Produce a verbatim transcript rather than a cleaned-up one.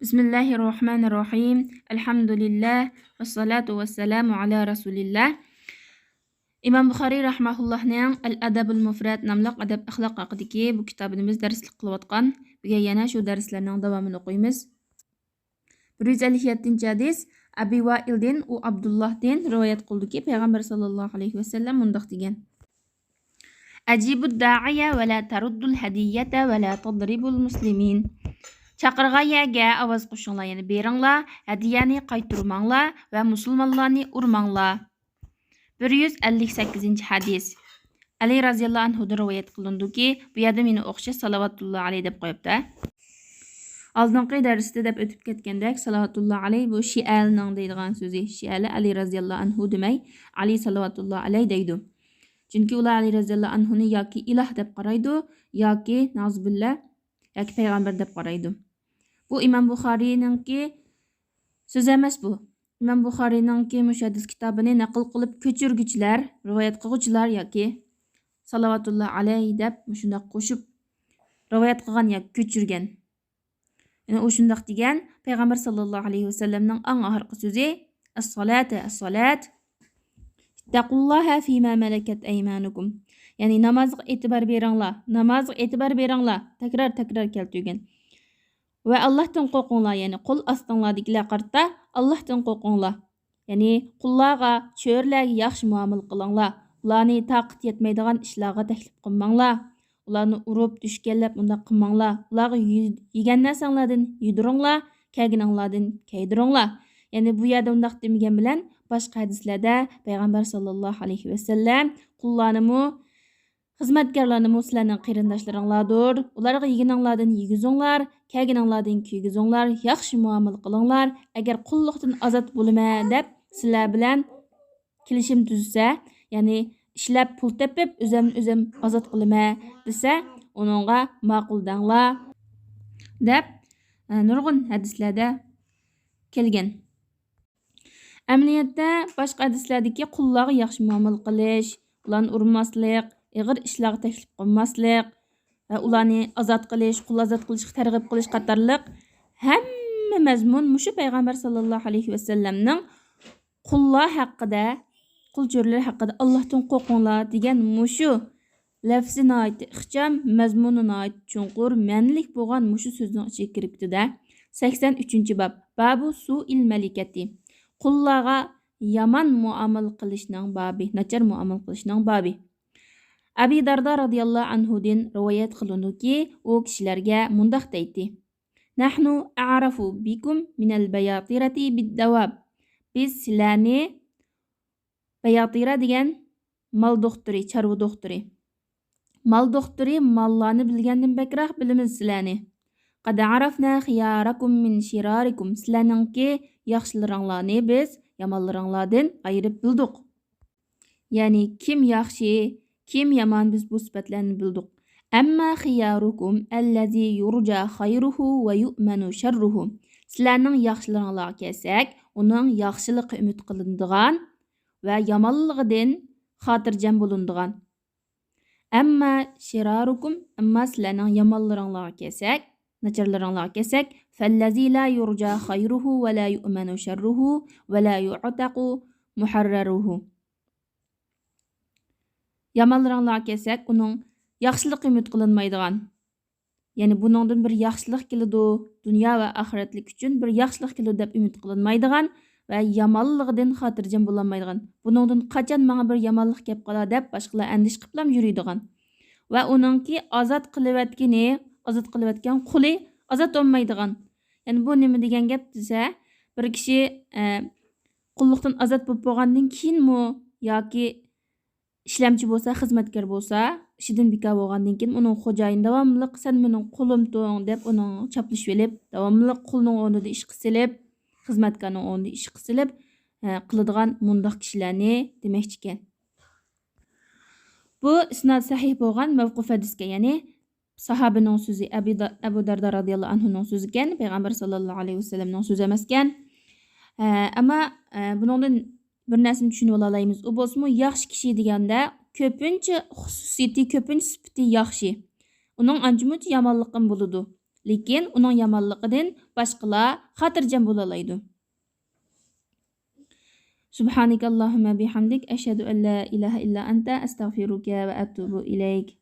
بىسمىللاھىررەھمانىررەھىم. ئەلھەمدۇلىللاھ، ۋەسسالاتۇ ۋەسسالامۇ ئالا رەسۇلىللاھ. ئىمام بۇخارىي رەھمەھۇللاھنىڭ ئەل ئەدەبۇل مۇفرەد ناملىق ئەدەپ ئەخلاق ھەققىدىكى بۇ كىتابىنى بىز دەرسلىك قىلىۋاتقان. بۈگۈن يەنە شۇ دەرسلەرنىڭ داۋامىنى ئوقۇيمىز. بىر يۈز ئەللىك يەتتىنچى ھەدىس. ئەبى ۋائىلدىن، ئۇ ئابدۇللاھتىن رىۋايەت قىلدىكى، پەيغەمبەر ساللاللاھۇ ئەلەيھى ۋەسەللەم مۇنداق دېگەن: «ئەجىبۇد داعىيە ۋە لا تەرۇددۇل ھەدىيەتە ۋە لا تەضرىبۇل مۇسلىمىن.» چاقىرغان يەرگە ئاۋاز قوشۇڭلار، يەنى بېرىڭلار، ھەدىيەنى قايتۇرماڭلار ۋە مۇسۇلمانلارنى ئۇرماڭلار. بىر يۈز ئەللىك سەككىزىنچى ھەدىس. ئەلى رازىياللاھۇ ئەنھۇدىن رىۋايەت قىلىنىدۇكى، بۇ يەردە مېنى ئوخشاش سالاۋاتۇللا ئەلەي دەپ قويۇپتۇ. ئالدىنقى دەرستە دەپ ئۆتۈپ كەتكەندەك، سالاۋاتۇللا ئەلەي بۇ شىئەلىنىڭ دەيدىغان سۆزى. شىئەلى ئەلى رازىياللاھۇ ئەنھۇ دېمەي، ئەلى سالاۋاتۇللا ئەلەي دەيدۇ. چۈنكى ئۇلار ئەلى رازىياللاھۇ ئەنھۇنى ياكى ئىلاھ دەپ قارايدۇ، ياكى نەئۇزۇبىللا، ياكى پەيغەمبەر دەپ قارايدۇ. بۇ ئىمام بۇخارىينىڭكى سۆزى ئەمەس بۇ. ئىمام بۇخارىينىڭكى مۇشۇ ھەدىس كىتابىنى نەقىل قىلىپ كۆچۈرگۈچىلەر، رىۋايەت قىلغۇچىلار ياكى سالاۋاتۇللا ئەلەي دەپ مۇشۇنداق قوشۇپ رىۋايەت قىلغان ياكى كۆچۈرگەن. يەنى ئۇ شۇنداق دېگەن، پەيغەمبەر ساللاللاھۇ ئەلەيھى ۋەسەللەمنىڭ ئەڭ ئاخىرقى سۆزى، «ئەسسالاتە، ئەسسالات. ئىتتەقۇللاھە فىما مەلەكەت ئەيمانۇكۇم.» يەنى نامازغا ئېتىبار بېرىڭلار، نامازغا ئېتىبار بېرىڭلار. تەكرار، تەكرار كەلتۈرگەن. ۋە ئاللاھتىن قورقۇڭلار، يەنى قول ئاستىڭلاردىكىلەر قارىتا ئاللاھتىن قورقۇڭلار. يەنى قۇللارغا، چۆرىلەرگە ياخشى مۇئامىلە قىلىڭلار. ئۇلارنى تاقىتى يەتمەيدىغان ئىشلارغا تەكلىپ قىلماڭلار. ئۇلارنى ئۇرۇپ، دۈشكەنلەپ ئۇنداق قىلماڭلار. ئۇلارغا يۈ-، يېگەن نەرسەڭلاردىن يېدۈرۈڭلار، كىيگىنىڭلاردىن كىيدۈرۈڭلار. يەنى بۇ يەردە ئۇنداق دېمىگەن بىلەن، باشقا ھەدىسلەردە پەيغەمبەر ساللاللاھۇ ئەلەيھى ۋەسەللەم قۇللارنىمۇ، خىزمەتكارلارنىمۇ سىلەرنىڭ قېرىنداشلىرىڭلاردۇر. ئۇلارغا يېگىنىڭلاردىن يېگۈزۈڭلار، كىيگىنىڭلاردىن كىيگۈزۈڭلار، ياخشى مۇئامىلە قىلىڭلار. ئەگەر قۇللۇقتىن ئازاد بولىمەن دەپ سىلەر بىلەن كېلىشىم تۈزسە، يەنى ئىشلەپ پۇل تېپىپ ئۆزۈمنى ئۆزۈم ئازاد قىلىمەن دېسە، ئۇنىڭغا ماقۇل دەڭلار دەپ، ئە، نۇرغۇن ھەدىسلەردە كەلگەن. ئەمەلىيەتتە، باشقا ھەدىسلەردىكى قۇللارغا ياخشى مۇئامىلە قىلىش، ئۇلارنى ئۇرماسلىق، ئېغىر ئىشلارغا تەكلىپ قىلماسلىق ۋە ئۇلارنى ئازاد قىلىش، قۇل ئازاد قىلىشقا تەرغىب قىلىش قاتارلىق ھەممە مەزمۇن مۇشۇ پەيغەمبەر ساللاللاھۇ ئەلەيھى ۋەسەللەمنىڭ قۇللار ھەققىدە، قۇل چۆرىلەر ھەققىدە «ئاللاھتىن قورقۇڭلار» دېگەن مۇشۇ لەپزى ناھايىتى ئىخچام، مەزمۇنى ناھايىتى چوڭقۇر، مەنىلىك بولغان مۇشۇ سۆزنىڭ ئىچىگە كىرىپ كېتىدۇ. سەكسەن ئۈچىنچى باب، بابۇ سۇئىل مەلىكەتى. قۇللارغا يامان مۇئامىلە قىلىشنىڭ بابى، ناچار مۇئامىلە قىلىشنىڭ بابى. ئەبى دەردا رازىياللاھۇ ئەنھۇدىن رىۋايەت قىلىنىدۇكى، ئۇ كىشىلەرگە مۇنداق دەيتتى: «نەھنۇ ئەعرەفۇ بىكۇم مىنەل بەياتىرەتى بىددەۋاب.» بىز سىلەرنى، بەياتىرە دېگەن مال دوختۇرى، چارۋا دوختۇرى. مال دوختۇرى، ماللارنى بىلگەندىن بەكرەك بىلىمىز سىلەرنى. قەد ئەرەفنە خىيارەكۇم مىن شىرارىكۇم. سىلەرنىڭكى ياخشىلىرىڭلارنى بىز يامانلىرىڭلاردىن ئايرىپ بىلدۇق. يەنى كىم ياخشى، كىم يامان، بىز بۇ سۈپەتلەرنى بىلدۇق. ئەمما خىيارۇكۇم ئەللەزى يۇرجا خەيرۇھۇ ۋە يۇئمەنۇ شەررۇھۇ. سىلەرنىڭ ياخشىلىرىڭلارغا كەلسەك، ئۇنىڭ ياخشىلىقى ئۈمىد قىلىنىدىغان ۋە يامانلىقىدىن خاتىرجەم بولۇنىدىغان. ئەمما شىرارۇكۇم، ئەمما سىلەرنىڭ يامانلىرىڭلارغا كەلسەك، ناچارلىرىڭلارغا كەلسەك، فەللەزى لا يۇرجا خەيرۇھۇ ۋە لا يۇئمەنۇ شەررۇھۇ ۋە لا يۇئتەقۇ مۇھەررەرۇھۇ. يامانلىرىڭلارغا كەلسەك، ئۇنىڭ ياخشىلىقى ئۈمىد قىلىنمايدىغان، يەنى بۇنىڭدىن بىر ياخشىلىق كېلىدۇ، دۇنيا ۋە ئاخىرەتلىك ئۈچۈن بىر ياخشىلىق كېلىدۇ دەپ ئۈمىد قىلىنمايدىغان ۋە يامانلىقىدىن خاتىرجەم بولالمايدىغان، بۇنىڭدىن قاچان ماڭا بىر يامانلىق كەپ قالار دەپ باشقىلار ئەندىشە قىلىپلام يۈرىدىغان ۋە ئۇنىڭكى ئازاد قىلىۋەتكىنى، ئازاد قىلىۋەتكەن قۇلى ئازاد بولمايدىغان. يەنى بۇ نېمە دېگەن گەپ دېسە، بىر كىشى، ئە، قۇللۇقتىن ئازاد بولۇپ بولغاندىن كېيىنمۇ ياكى ئىشلەمچى بولسا، خىزمەتكار بولسا، ئىشىدىن بىكار بولغاندىن كېيىن ئۇنىڭ خوجايىنى داۋاملىق «سەن مېنىڭ قۇلۇمتۇڭ» دەپ ئۇنىڭ چاپلىشىۋېلىپ، داۋاملىق قۇلنىڭ ئورنىدا ئىشقا سېلىپ، خىزمەتكارنىڭ ئورنىدا ئىشقا سېلىپ، ھە، قىلىدىغان مۇنداق كىشىلەرنى دېمەكچىكەن. بۇ ئىسناد سەھىھ بولغان مەۋقۇف ھەدىسكەن، يەنى ساھابىنىڭ سۆزى، ئەبى دا-، ئەبۇ دەردا رازىياللاھۇ ئەنھۇنىڭ سۆزىكەن، پەيغەمبەر ساللاللاھۇ ئەلەيھى ۋەسەللەمنىڭ سۆزى ئەمەسكەن. ئە، ئەمما، ئە، بۇنىڭدىن بىر نەرسىنى چۈشىنىۋالالايمىز. ئۇ بولسىمۇ ياخشى كىشى دېگەندە كۆپىنچە خۇسۇسىيىتى، كۆپىنچە سۈپىتى ياخشى. ئۇنىڭ ئانچە-مۇنچە يامانلىقىمۇ بولىدۇ. لېكىن ئۇنىڭ يامانلىقىدىن باشقىلار خاتىرجەم بولالايدۇ. سبحانك اللهم بحمدك، أشهد أن لا إله إلا أنت، أستغفرك وأتوب إليك.